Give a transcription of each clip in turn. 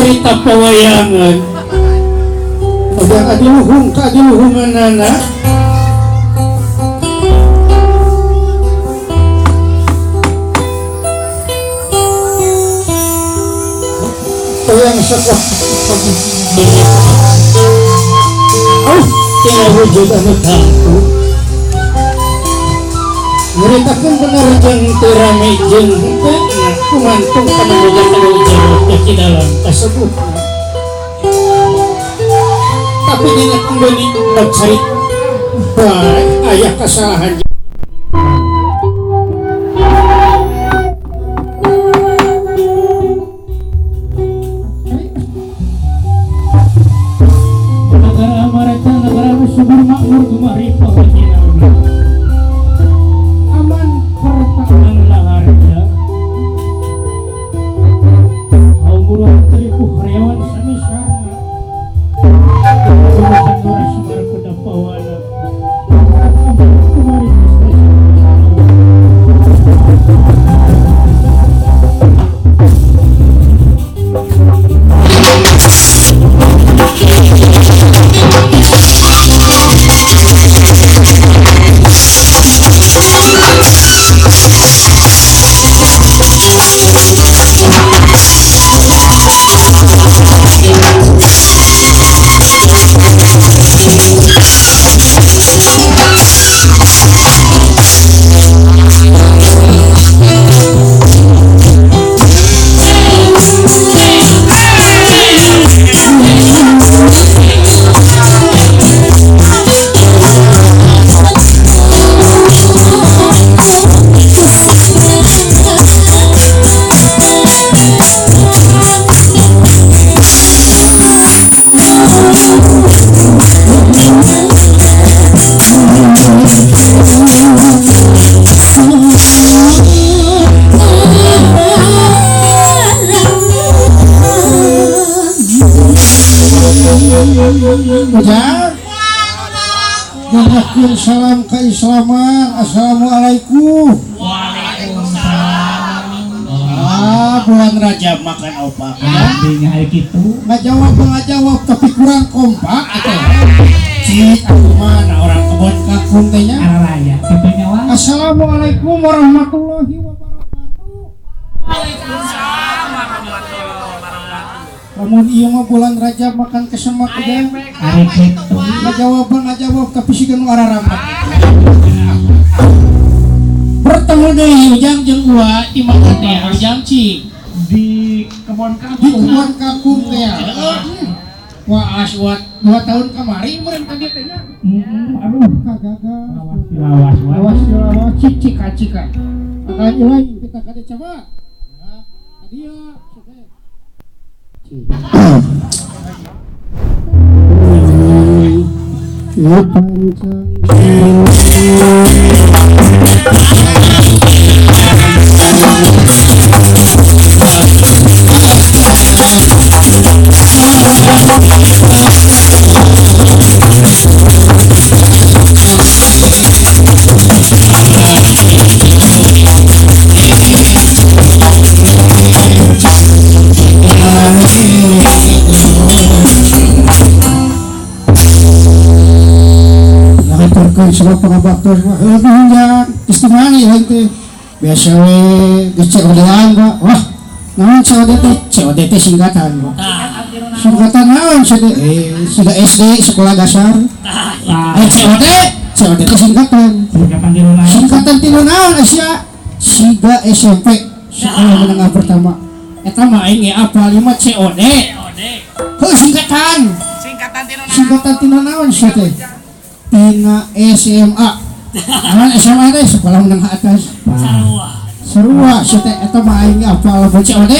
Carita pawayangan. Udah adiluhung ka adiluhunganana. Yang sekolah oh tina wujud anu tangtu nyaritakeun bener jeung teu rame jeung henteu kumantung kana boga tanggung jawab ka dalam kasebutna tapi dina kembali carita bae aya kasalahan. Subur makmur gemah ripah jinawi aman pertahanan laharja kaum buruh teripuh karyawan sami sarna kumaha dora semar kuda pawana kumari salam keislaman. Assalamualaikum. Waalaikumsalam. Ah, bulan Rajab makan opak. Gitu. Nggak jawab tapi kurang kompak. Cik, aku mana orang kebun kakung tehnya. Assalamualaikum warahmatullahi wabarakatuh. Waalaikumsalam warahmatullahi wabarakatuh. Lamun ieu mah bulan Rajab makan kesemak udah. Nggak jawab tapi sih kan araramat. Bertemu deui Ujang jeung Uwa di mana teh Ujang cik di kebon kakung. Di kebon kakung teh. Wah, as 2 tahun kemarin meureun tadi teh nya. Aduh, kagagal. Lawas lawas cik cik cika. Akan ulang kita kade coba. Ya, dia sebab pengabaktos mah istimewa ya teh biasa we geus COD-an Pak. Wah, naon COD teh? COD teh singkatan Pak. Singkatan naon COD? Sudah SD sekolah dasar. COD, COD teh singkatan. Singkatan tinu naon Asia? Siga SMP, sekolah menengah pertama. Eta mah aing ge apal ieu mah COD. Heuh singkatan. Singkatan tinu naon sia teh? Tina SMA. Naon SMA teh sekolah menengah atas. Sarua. Sarua teh eta mah aing apal lamun COD.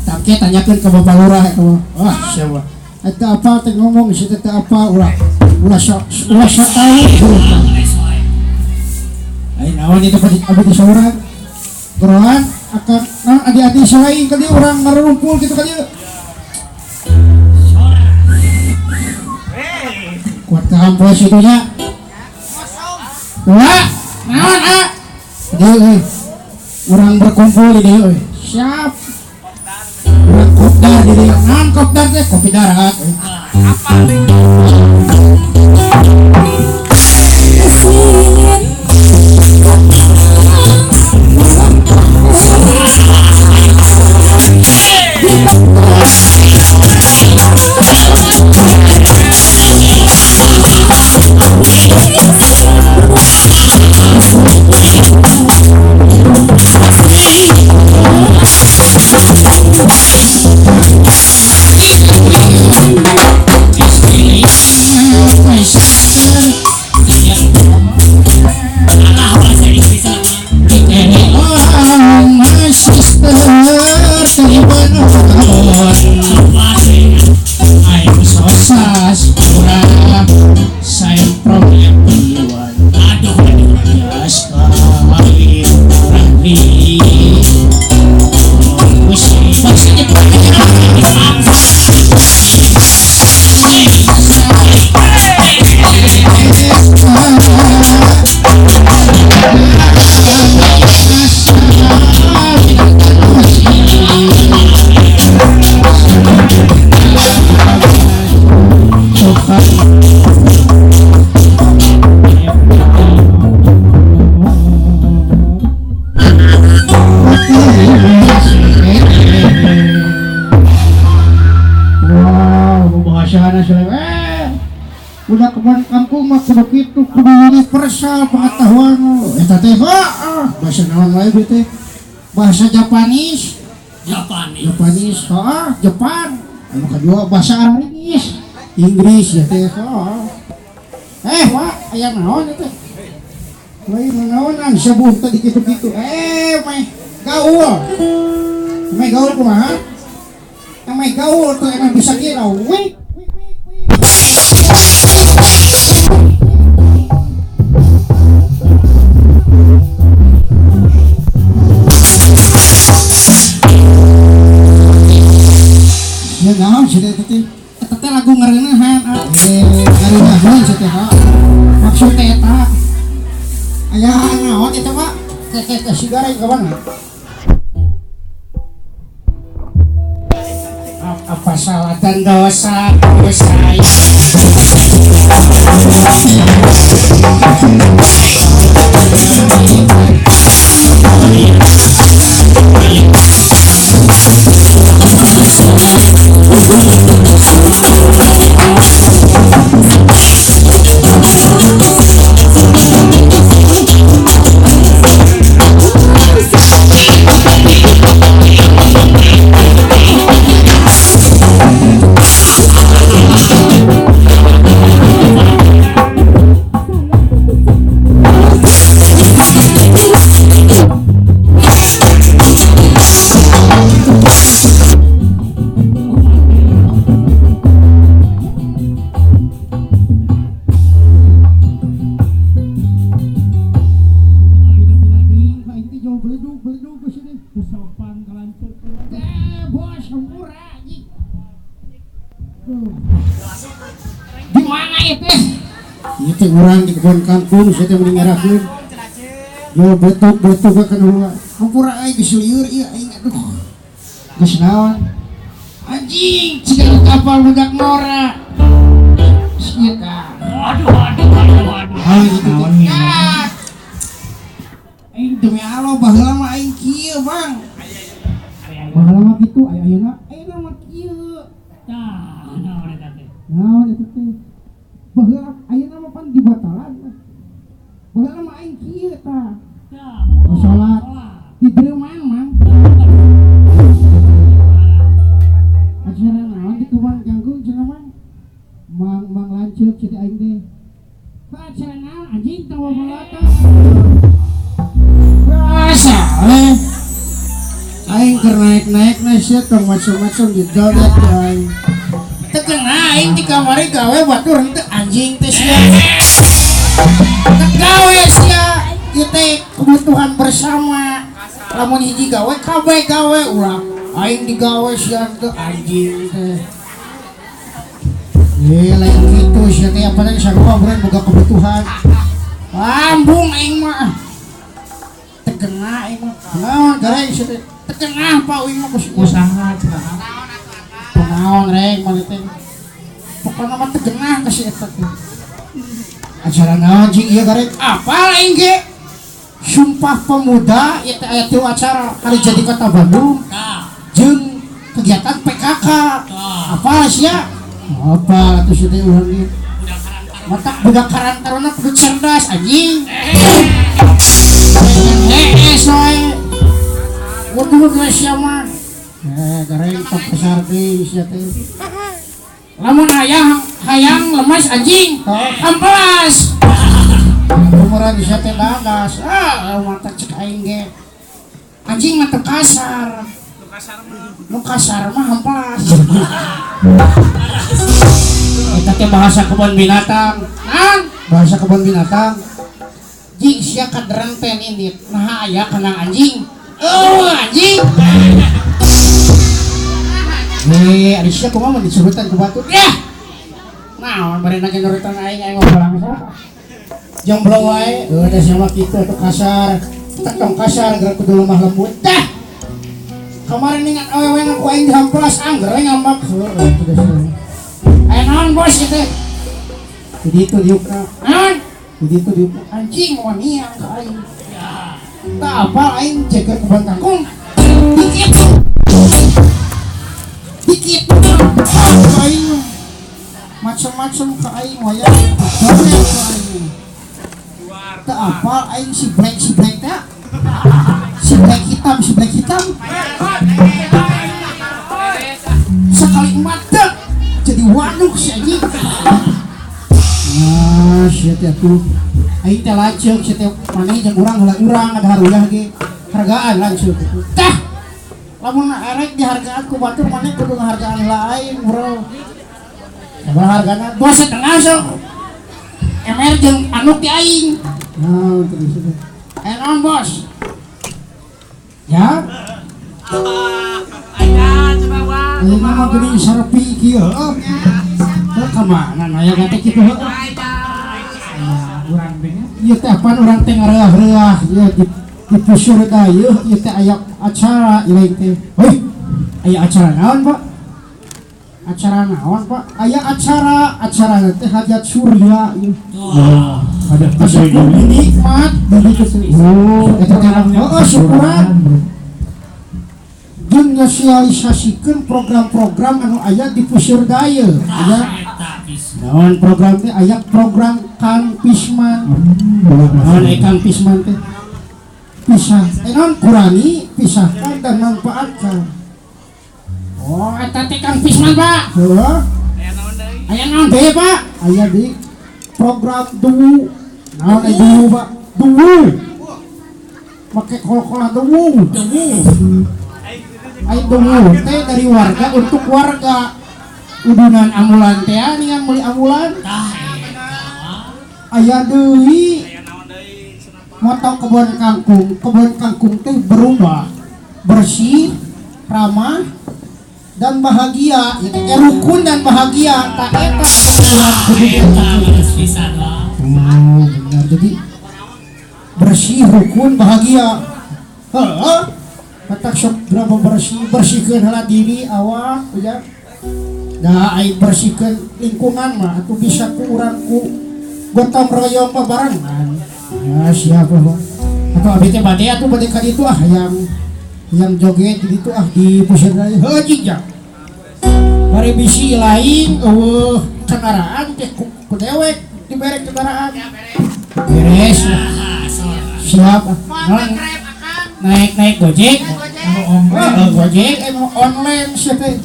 Tangke tanyakeun ka Bapak Lurah eta mah. Wah, siapa? Eta apal teh ngomong si teh apal ulah ulah sok tahu. Aing naon itu abdi saurang. Gerohan akan naon adi-adi selain ka dieu urang ngarumpul kitu ka dieu. Kuat kampus itunya. Wah, naon ah? Dieu euy. Urang berkumpul di dieu euy. Siap. Urang kopdar di dieu. Naon kopdar teh? Kopi darat. Apa Udah kebon kampung mah kudu kitu, kudu universal pengetahuan eta teh heeh bahasa naon wae teh bahasa Japanese Japanese heeh Jepang anu kadua bahasa Inggris Inggris ya teh heeh Pak aya naon teh lain naonan sebuh tadi kitu-kitu meh gaul meh gaul kumaha meh gaul tuh emang bisa kira wih. Ya naon sih teh eta teh lagu ngareunahan ngareunahan sih teh maksud teh eta aya naon eta Pak teh teh sigara ka mana apa salah dan dosa saya. Di mana itu? Itu orang di kebun kampung, saya teh mending ngerakeun. Yo betuk-betuk kan heula. Hampura aing geus lieur ieu aing aduh. Geus naon? Anjing, ciga kapal budak ngora. Sia ka. Aduh aduh aduh aduh. Naon aing demi Allah baheula mah aing kieu, Bang. Baheula mah kitu aya ayeuna, ayeuna mah kieu. Tah, naon eta teh? Naon eta teh? Baheula ayeuna mah pan dibatalan. Baheula mah aing kieu tah. Tah, salat di dreuman Mang. Acara naon di kebon kangkung cenah Mang? Mang Mang lanceuk cenah aing teh. Acara naon anjing tong babalata. Biasa we. Aing keur naik-naik na sia tong macam-macam di joget aing. Teu kena aing di kamari gawe batur henteu anjing teh sia. Teu gawe sia ieu teh kebutuhan bersama. Lamun hiji gawe kabeh gawe ulah aing digawe sia teu anjing teh. Lain kitu sia teh apa teh sarua urang boga kebutuhan. Lambung aing mah. Teu kena aing mah. Naon gareng sia teh? Teu kena Pak uing mah usaha cenah. Kunaon reng maneh teh. Pokona mah teu genah ka si eta teh. Acara naon jing ieu gareng? Apal aing ge? Sumpah Pemuda ieu teh aya tilu acara hari jadi Kota Bandung. Jeung kegiatan PKK. Apal sia? Apal atuh sia teh urang ge. Matak budak Karang Taruna kudu cerdas anjing. Hees wae. Waduh geus sia mah. Gareng tok besar deui sia teh. Lamun hayang hayang lemes anjing, ampelas. Umuran sia teh dadas. Ah, mata cek aing ge. Anjing mah teu kasar. Nu kasar mah ampelas. Eta teh bahasa kebun binatang. Naon? Bahasa kebun binatang. Jing sia kadereng teh nindit. Naha aya kandang anjing? Eueuh anjing. Hei, ari sia kumaha mun disurutan ku batur? Yah. Naon bari nage nurutan aing aing mah balangsa. Jomblo wae, heuh da sia mah kitu atuh kasar. Tong kasar geura kudu lemah lembut. Dah. Kemarin ingat awewe ngaku aing dihampelas angger we ngambek. Heuh atuh da sia. Aya naon bos ieu teh? Jadi itu diukna. Naon? Jadi itu diukna. Anjing wanian ka aing. Tak apal aing jeger kebon kangkung. Dikit. Dikit. Aing macem-macem ka aing wayah. Donet ka aing. Tak apal aing si black teh. Si black hitam, si black hitam. Sekali mata jadi waduk si anjing. Nah, sia teh atuh. Aing teh lanceuk sia teh maneh jeung urang heula urang ada haruyah ge. Hargaan langsung gitu. Tah. Lamun arek dihargaan ku batur maneh kudu ngahargaan heula aing, bro. Sabaraha hargana? 2,5 sok. MR jeung anuk di aing. Nah, terus itu. Eh, naon bos? Ya. Ayeuna mah geuning serpi kieu heuh. Heuh ka mana naya teh kitu heuh. Urang teh nya. Ieu teh apaan urang teh ngareah-reah ieu di pusur ieu ieu teh aya acara ieu teh. Heuh. Aya acara naon, Pak? Acara naon, Pak? Aya acara, acara teh hajat surya ieu. Wah, hajat surya nikmat begitu teh. Oh, eta teh heuh syukuran. Jeung nyosialisasikeun program-program anu aya di Puseur Daya. Aya naon program teh? Aya program Kang Pisman. Naon aya Kang Pisman teh? Pisah, naon kurangi, pisahkan dan manfaatkan. Oh, eta teh Kang Pisman, Pak. Heuh. Aya naon deui, Pak? Aya di program duwu. Naon aya duwu, Pak? Duwu. Make kol-kolan duwu. Duwu. Ayo duwu teh dari warga untuk warga. Udunan ambulan teh nih meuli ambulan. Aya deui moto kebun kangkung. Kebun kangkung teh berubah, bersih, ramah, dan bahagia. Ya teh rukun dan bahagia. Tak eta kebun kangkung. Oh, benar. Jadi bersih, rukun, bahagia. Heeh. Matak sok berapa bersih, bersihkeun heula diri awak ya. Da aing bersihkeun lingkungan mah atuh bisa ku urang ku gotong royong mah barengan. Ya siap lah, Pak. Atau abdi teh bade atuh bade ka ditu ah yang joget di ditu ah di puseur raya. Heuh jig ja. Bari bisi lain eueuh kendaraan teh ku dewek dibere kendaraan. Beres. Siap. Naik-naik Gojek. Gojek emang online sih teh.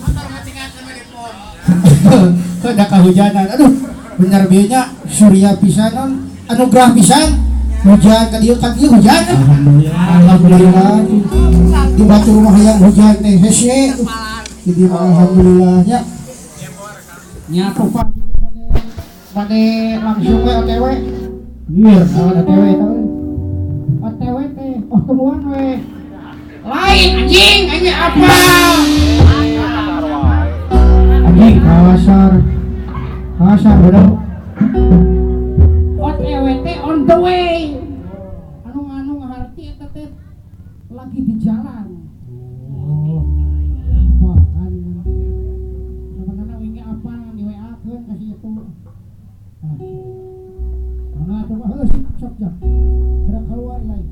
Kada kahujanan. Aduh, bener bieu nya surya pisan non, anugerah pisan. Hujan ka dieu hujan. Alhamdulillah. Alhamdulillah. Di batu rumah yang hujan teh hese. Jadi alhamdulillah nya. Nya tuh Pak bade langsung we OTW. Ieu naon OTW eta we. OTW teh oh temuan we. Lain anjing, anjing apa? Anjing kasar. Kasar bro. OTW teh on the way. Anu ngaharti eta teh lagi di jalan. Oh. Wah, Mana tuh mah sok jam. Gerak keluar lain.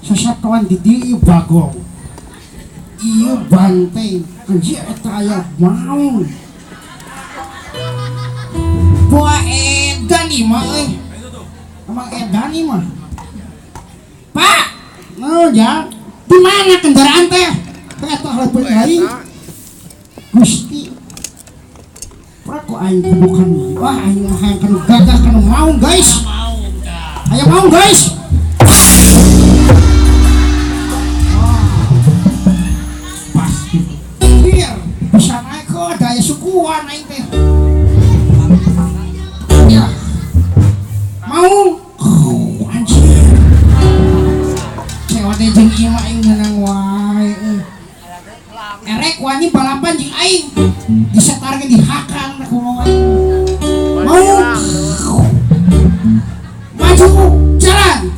Sasatoan di dieu bagong ieu banteng anjir eta aya maung boa edan ieu mah euy emang edan ieu mah Pak naon ja di mana kendaraan teh eta heupeun aing Gusti ku aing kudukan wah aing mah hayang kanu gagah kanu maung guys aya maung guys. Bisa naik kok, daya sukuan aing teh. Ya. Mau? Oh, anjir. Cewek teh jeung ieu mah aing meunang wae euy. Erek wani balapan jeung aing. Disetarkeun dihakan kumaha aing. Mau? Maju, jalan.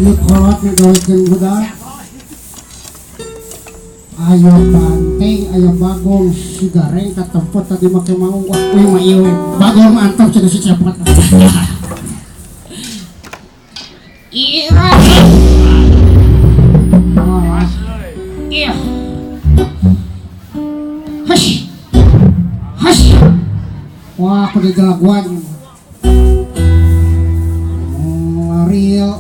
Ieu kolot ngagawekeun budak. Ayo banteng, ayo bagong, si gareng katempo tadi make mau. Wah, we mah ieu we. Bagong mah antep cenah si cepot. Iya. Iya. Hush. Hush. Wah, aku digelaguan. Real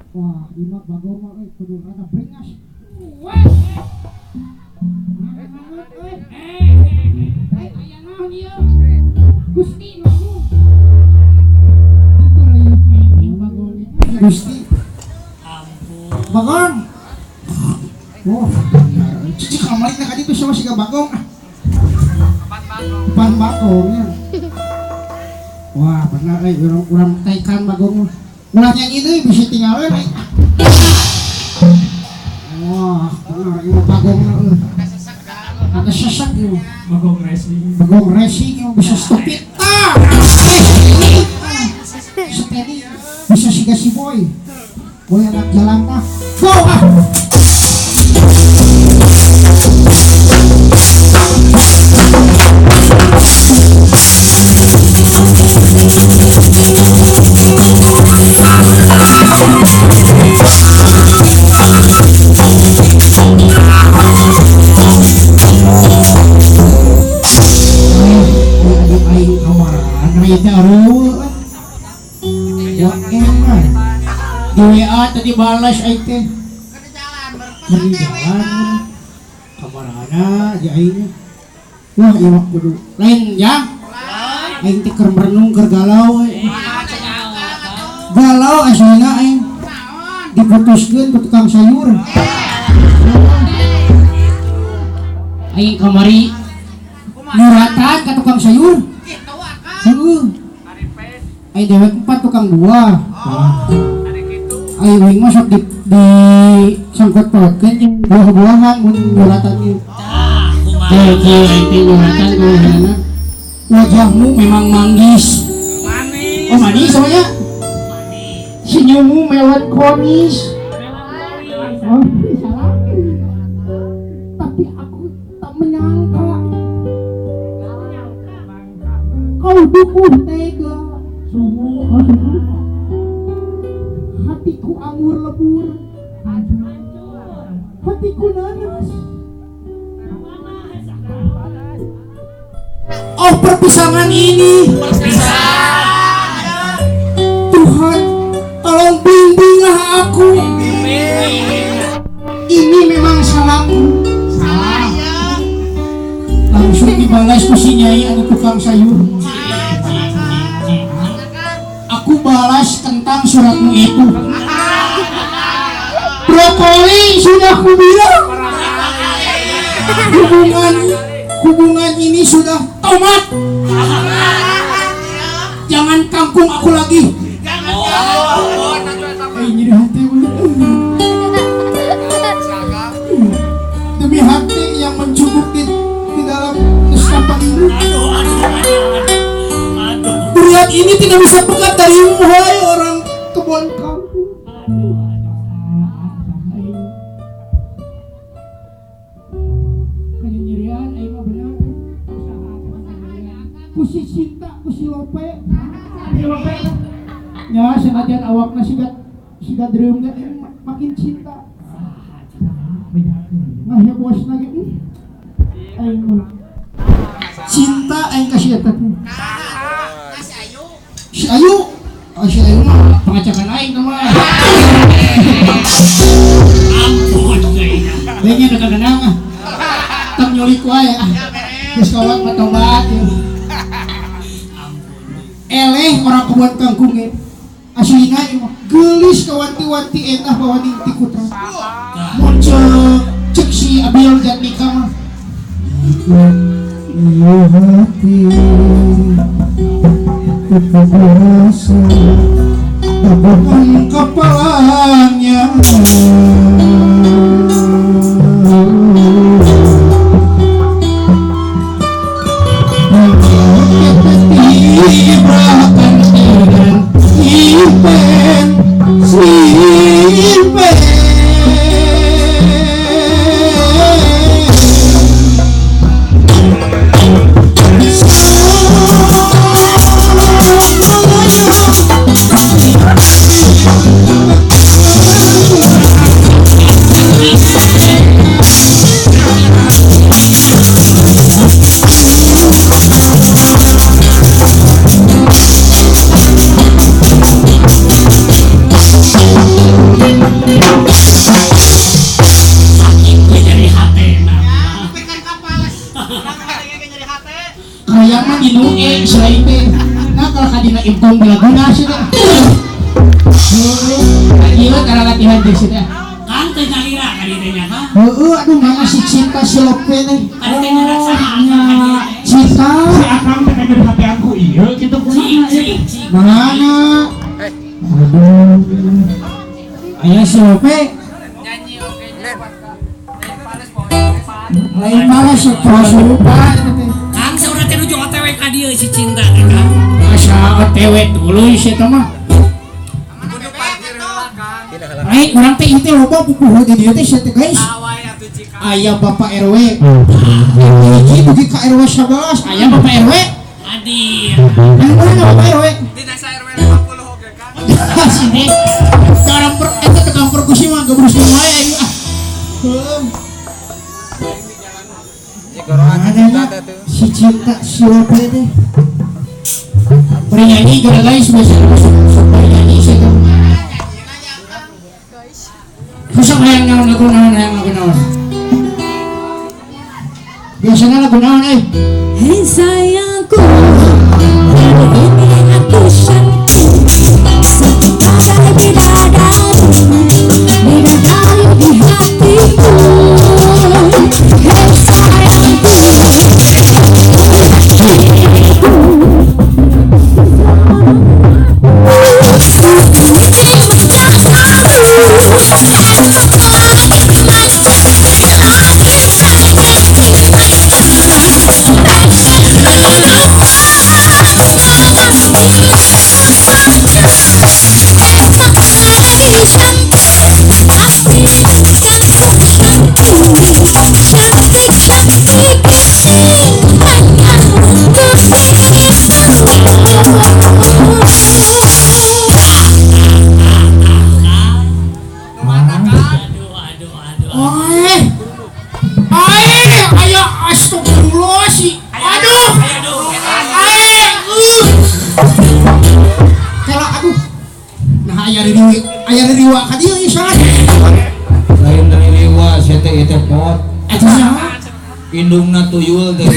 Wah, imak bagong mah euy kudu rada beringas. Wah. Euy. Aya naon ieu? Gusti nu. Gusti. Ampun. Bagong. Oh, cicik kamari na ka dito siya siga bagong. Pan bagong ya. Wah, benar euy urang taikan bagong mah. Ulah nyanyi deui bisa tinggalin euy. Wah, benar ieu bagong euy. Ada sesek ieu. Bagong racing. Bagong racing ieu bisa stupid. Tah. Steady. Bisa siga si boy. Boy anak jalan tah. Go ah. Di WA tadi balas aing teh. Keur di jalan. Kamarana di aing. Wah, ieu mah kudu lain ya. Aing teh keur merenung keur galau we. Galau aslina aing. Diputuskeun ku tukang sayur. Aing kamari nyuratan ka tukang sayur. Heeh. Aing dewek 4 tukang 2. Aing uing mah sok di sangkut pautkeun jeung buah-buahan mun nyuratan ieu. Tah, kieu aing teh nyuratan kumaha. Wajahmu memang manggis. Manis. Oh, manis soalnya. Senyummu melankolis. Oh, salah. Tapi aku tak menyangka kau dukuh tega. Sungguh, oh, sungguh. Hatiku anggur lebur. Hatiku nanas. Oh, perpisangan ini. Tuhan, tolong bimbinglah aku. Ini memang salahku. Salah. Langsung dibalas ku si nyai anu tukang sayur. Aku balas tentang suratmu itu. Brokoli sudah ku bilang. Hubungan ini sudah tomat. Jangan kangkung aku lagi. Nyeri hati demi hati yang mencubuk di dalam nestapa ini. Durian ini tidak bisa pekat darimu, hai orang kebun kangkung. Kanyerian aing mah bener. Ku si cinta, ku si lope. Ya, senajan awakna siga dreum teh makin cinta. Nah, ya bos lagi. Aing mah cinta aing kasih eta teh. Si Ayu. Si Ayu. Oh, si Ayu mah pengacakan aing teh mah. Ampun euy. Lainnya udah kagenang ah. Tong nyulik wae ah. Geus kolot mah tobat. Eleh orang kebun kangkung ge. Aslina ieu mah geulis kawanti-wanti enah bawaning ti kutra. Mun cek si Abil Jatnika mah. Ieu hati kuasa dabukan kepalanya. Ibrakan dengan impen simpen. Selain teh, nah kalau kadina imkong bilaguna sih teh. Gila cara latihan teh sih teh. Kan teh nyalira kali teh nya kan. Heeh, aduh mana si cinta si lope teh. Ada teh ngerasa cinta. Si akang teh nyeri hati aku ieu kitu kumaha. Mana? Aduh. Aya si lope. Nyanyi oge nya. Lain malas lupa eta teh. Kang saurang teh nuju OTW ka dieu si cinta teh Kang. Asa OTW tuluy si eta mah. Ai urang teh ieu teh loba pupuhu di dieu teh sia teh guys. Aya Bapak RW. Hiji dugi ka RW 11 aya Bapak RW. Hadir. Mana Bapak RW? Dina RW 50 oge Kang. Sini. Sekarang per eta tukang perkusi mah gebruskeun wae aing ah. Heuh. Si cinta si lope teh. Beri nyanyi juga guys, biasa beri nyanyi sih tuh. Naon lagu naon hayang lagu naon? Biasanya lagu naon eh? Hei sayangku, hari ini aku cantik sebagai bidadari, bidadari di hatiku. Hei sayangku, Lain dari riwa, saya teh itu pot. Indungna tuyul teh.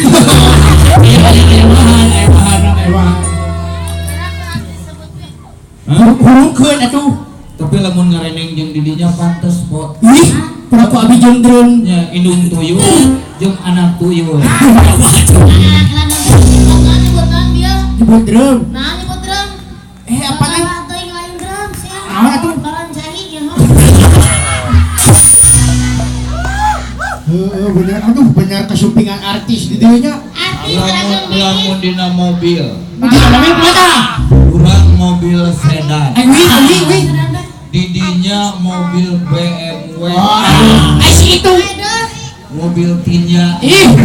Hurungkeun atuh. Tapi lamun ngareneng jeung didinya pantes pot. Ih, berapa abi jeung drone? Nya indung tuyul jeung anak tuyul. Nyebut drum. Nah, nyebut drum. Apa nih? Lain drum sih. Naon atuh? Bener, aduh bener kesumpingan artis di dieu nya. Artis lamun dina mobil. Dina mobil kumaha? Urang mobil sedan. Wih. Didinya mobil BMW. Oh, aduh. Ai si itu. Mobil Tinya. Ih.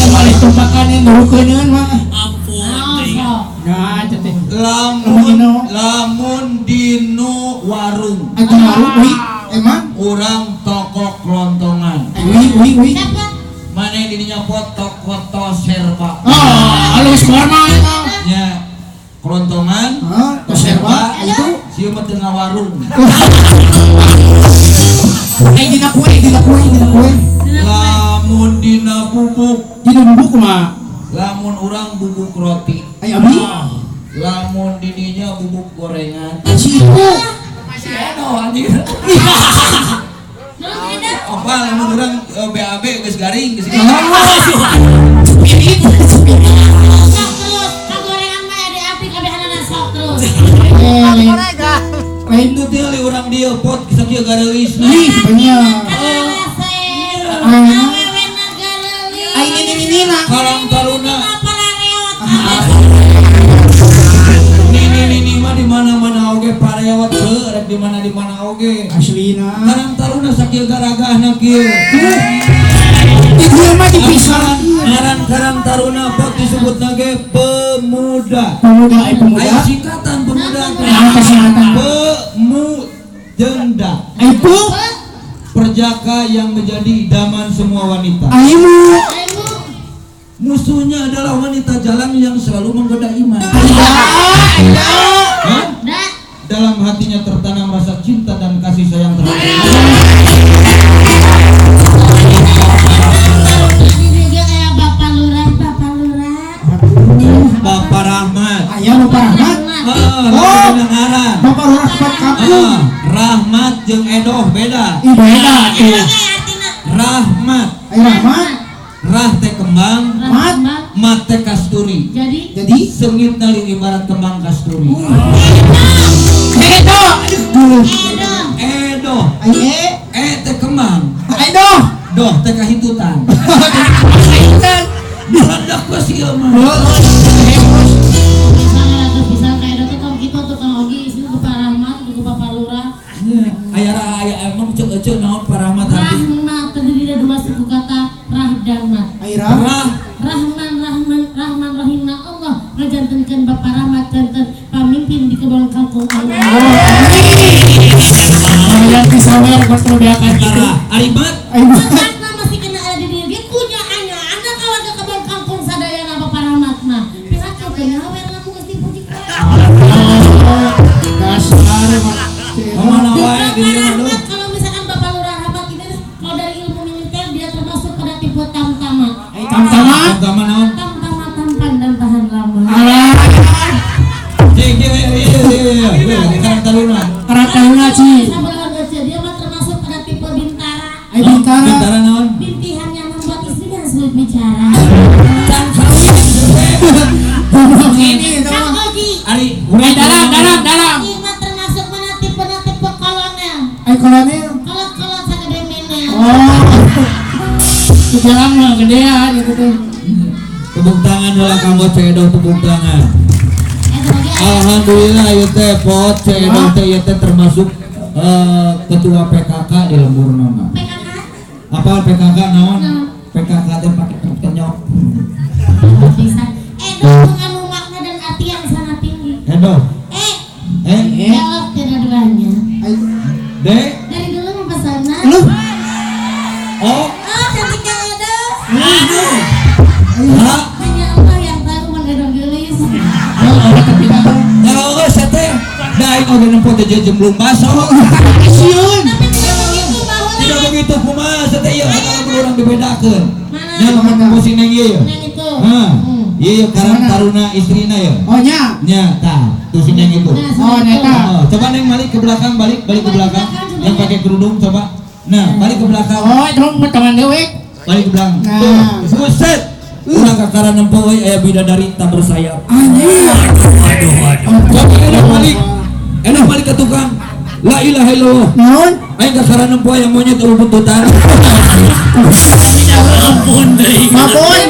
Kembali tumpakan yang nurukeun mah. Ampun. Nah, teh. Lamun dino warung. Atuh warung wih. Emang urang toko kelontongan. Wih. Mana didinya pot toko toserba. Oh, halus formal eta. Nya kelontongan, toserba itu sieu mah teu ngawarung. Ai dina kue. Lamun dina bubuk. Dina bubuk kumaha? Lamun urang bubuk roti. Ai abi? Lamun didinya bubuk gorengan. Si itu. Si Edo anjir. Apa lamun urang BAB geus garing geus. Spirit. Sok terus, kagorengan mah aya di api kabehanana sok terus. Lain teu teh urang dieu pot sakieu gareulisna. Ih, bener. Awewena gareulis. Ai nini-ninina. Karang taruna. Nini-nini mah di mana-mana oge pareot heuh rek di mana-mana oge. Aslina. Karang taruna sakieu garagahna kieu. Di dieu mah dipisah. Ngaran karang taruna pot disebutna ge pemuda. Pemuda ai pemuda. Aya singkatan pemuda teh. Naon kesingkatan? Pemujenda. Ai pu perjaka yang menjadi idaman semua wanita. Aimu. Musuhnya adalah wanita jalang yang selalu menggoda iman. Hah? Dalam hatinya tertanam rasa cinta dan kasih sayang terhadap. Bapak Rahmat. Ayah Bapak Rahmat. Oh, Bapak Rahmat kampung. Rahmat jeung Edoh beda. Ih, beda. Rahmat. Ayo Rahmat. Rah teh kembang, mat, mat teh kasturi. Jadi seungit nali ibarat kembang kasturi. Edo. Edo. Ayo e teh kembang. Edo. Doh teh kahitutan. Meledak we si ieu mah. Bisa ka Edo teh tong kitu tukang ogi isina ku Pak Rahmat, ku Bapak Lurah. Aya aya emang ceuk eceu naon Pak Rahmat hati. Rahmat terdiri dari dua suku kata rah dan mat. Rah Rahman Rahman Rahman Rahimna Allah ngajantenkeun Bapak Rahmat janten pamimpin di kebon kangkung Allah. Hayang disawer kontrobeakan kitu. Ari mat. Matna masih kena ada di dieu ge kunya anya anda ka warga kebon kangkung sadayana Bapak Rahmat mah. Piraku teh nyawer lamun geus dipuji ku. Dasar mah. Mana wae di dieu mah. Kalau misalnya tipe tamtama. Ai tamtama. Tamtama naon? Tamtama tampan dan tahan lama. Alah. Cing, iya. Karang Taruna. Karang Taruna Ci. Dia mah termasuk pada tipe bintara. Ai bintara. Bintara naon? Bintihan yang membuat istrinya sulit bicara. Can kawin. Ini Kang Oji. Ari, dalam. Ini mah termasuk mana tipe kolonel. Ai kolonel. Kolot-kolot sagede menel. Oh. Di dalam mah gedean itu teh. Tepuk tangan heula kanggo Ceedoh, tepuk tangan. Alhamdulillah ieu teh pot Ceedoh teh ieu teh termasuk ketua PKK di lembur nama. PKK? Apa PKK naon? PKK teh pakai kenyok. Edoh mengandung makna dan arti yang sangat tinggi. Edoh. Elok tidak duanya. D. Dari dulu mempesona. Lu. O. Oh, cantiknya Edoh. Aduh. Hanya Allah yang tahu mengedong gelis. Ya Allah, saya teh da aing oge nempo teh jemblung baso. Sieun. Tapi tidak begitu bahwa Tidak begitu kumaha saya teh ieu kalau urang dibedakeun. Mana? Nya lamun nempo si Neng ieu ya. Neng itu. Hah. Ieu Karang Taruna istrina ya. Oh nya. Nya tah, tuh si Neng itu. Nah, Oh, neta. Oh, coba Neng balik ke belakang, balik balik ke belakang. Yang pakai kerudung coba. Nah, balik ke belakang. Oh, itu mah teman dewek. Balik ke belakang. Nah. Tuh, buset. Urang kakara nempo euy aya bidadari tak bersayap. Anjir. Aduh. Coba enak balik. Enak balik ke tukang. La ilaha illallah. Naon? Aing kakara nempo aya monyet eueuh buntutan. Ampun deui. Maboy.